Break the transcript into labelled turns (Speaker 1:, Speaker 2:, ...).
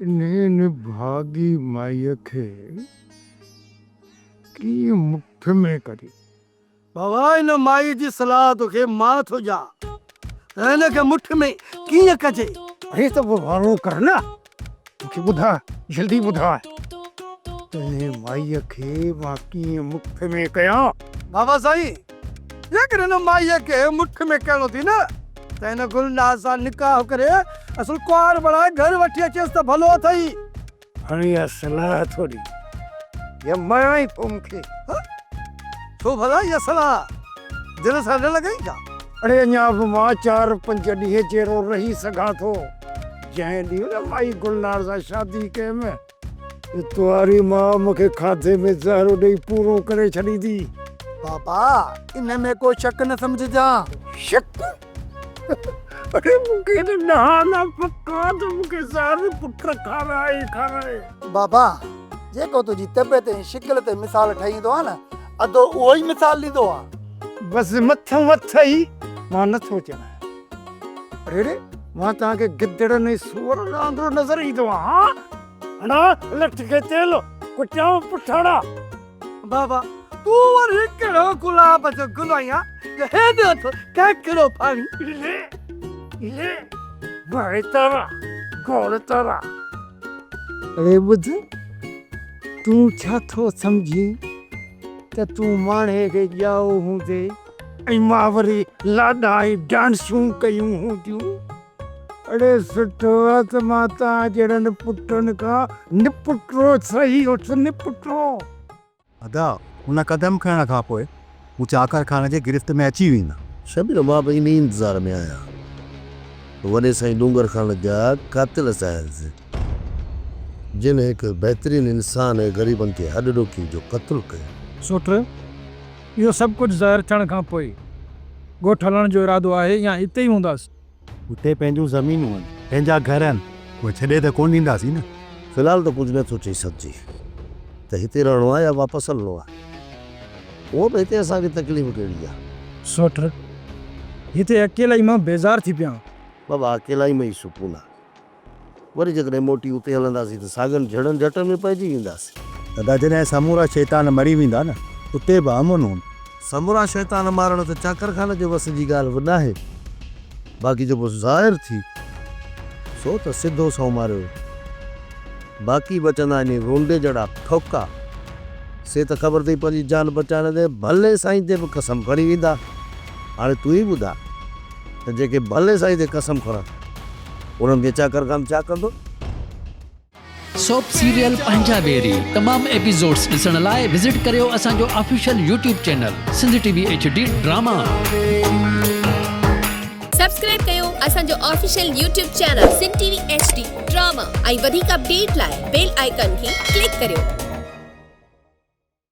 Speaker 1: انهيء نڀاڳي مائيء کي ڪيئن مٺ ۾ ڪري.
Speaker 2: بابا ان مائيء جي صلاح توکي مان ٿو ڏيان ته هن کي مٺ ۾ ڪيئن ڪجي.
Speaker 1: اڙي ته پوء وارو ڪر نه، مون کي ٻڌاء، جلدي ٻڌاء ته انهيء مائيء کي مان ڪيئن مٺ ۾ ڪيان.
Speaker 2: بابا سائين، جيڪڏهن ان مائيء کي مٺ ۾ ڪرڻو اٿئي نه ته هن گلناز سان نڪاح ڪري اصل ڪنوار بڻائي گهر وٺي اچيس ته ڀلو اٿئي.
Speaker 1: هاڻي اها صلاح ٿو ڏي يا مارائين ٿو مون کي؟
Speaker 2: ڇو ڀلا اها صلاح دل سان نه لڳئي ڇا؟
Speaker 1: اڙي اڃا به مان چار پنج ڏينهن جيئرو رهي سگهان ٿو. جنهن ڏينهن نه مائي گلنار سان شادي ڪيم ته توهاري ماء مون کي کاڌي ۾ زهر ڏئي پورو ڪري ڇڏيندي.
Speaker 2: بابا ان ۾ ڪو شڪ نه سمجهجان.
Speaker 1: شڪ؟ اڙي مون کي ته ڏهانا پڪا ته مون کي زهر پٽ کارائي کارائي.
Speaker 2: بابا جيڪو تنهنجي طبيعت ۽ شڪل تي مثال ٺهي ايندو آ نه ادو اهو ئي مثال ڏيندو آ.
Speaker 1: بس مٿئون اٿئي مان نه ٿو چوان. اڙي اڙي مان توهان کي گدڙن ۽ سوئرن وانگر نظر ايندو آهيان. هڻان لٺ کي تيل ڪٽيان پٺاڻا.
Speaker 2: بابا تون وري ڪهڙو گلاب جو گل آهين جو هيڏو اٿو ڪاڪڙو پاڻي.
Speaker 1: لي لي ڀائي تارا گوڙ تارا. اڙي ٻڌ تون ڇا ٿو سمجهين ته تون ماڻهي کي ڄائو هوندي ۽ مان وري لاڏا ۽ ڊانسون ڪيون هونديون. اڙي سٺو آ ته مان توهان جهڙن پٽن کان نپٽو سهي هوس نپٽو.
Speaker 3: ادا، ان قدم کڻڻ کان پوء هو چاڪر خان جي گرفت ۾ اچي ويندا.
Speaker 4: شبير، مان به انهيء انتظار ۾ آهيان ته وڏي سائين ڏونگر خان جا قاتل ظاهر ٿين، جن هڪ بهترين انسان ۽ غريبن کي هڏ ڏوکي جو قتل ڪيو.
Speaker 5: سوٽ، اهو سڀ ڪجهه ظاهر ٿيڻ کان پوء ڳوٺ هلڻ جو ارادو آهي يا اتي ئي هونداس؟
Speaker 3: اتي پنهنجون زمينون آهن، پنهنجا گهر آهن، اهي ڇڏي ته ڪونه ڏينداسين نه.
Speaker 4: في الحال ته ڪجهه نه ٿو چئي سگهجي ته هتي رهڻو آهي يا واپس هلڻو آهي. هونء به هتي اسان کي تڪليف ڪهڙي آهي.
Speaker 5: سوٽ، هتي اڪيلائي مان بيزار ٿي پيو آهيان.
Speaker 4: بابا اڪيلائي ۾ ئي سڪون آهي. وري جيڪڏهن موٽي اتي هلنداسين ته ساڳين جهيڙن جهٽن ۾ پئجي وينداسين.
Speaker 3: دادا جڏهن سمورا شيطان مري ويندا نه اتي به امن هوندو.
Speaker 4: سمورا شيطان مارڻ ته چاڪر خان جي وس جي ڳالهه به ناهي. باقي جيڪو ظاهر ٿي سو ته سڌو سنئون ماريو ويو. باقي بچندا انهي رونڊي جهڙا ٺوڪا سي ته خبر اٿئي پنهنجي جان بچائڻ تي ڀلي سائين تي به قسم کڻي ويندا. هاڻي تون ئي ٻڌاء ته جيڪي ڀلي سائين تي قسم کڻن انهن کي چاڪر خان ڇا ڪندو؟
Speaker 6: سوپ سيريل پنهنجا ويري تمام ايپيسوڊس ڏسڻ لاء وزٽ ڪريو اسان جو official YouTube channel Sindh T V H D drama.
Speaker 7: Subscribe ڪيو اسان جو official YouTube channel Sindh T V H D drama ۽ وڌيڪ اپڊيٽ لاء بيل آئيڪان کي ڪلڪ ڪريو.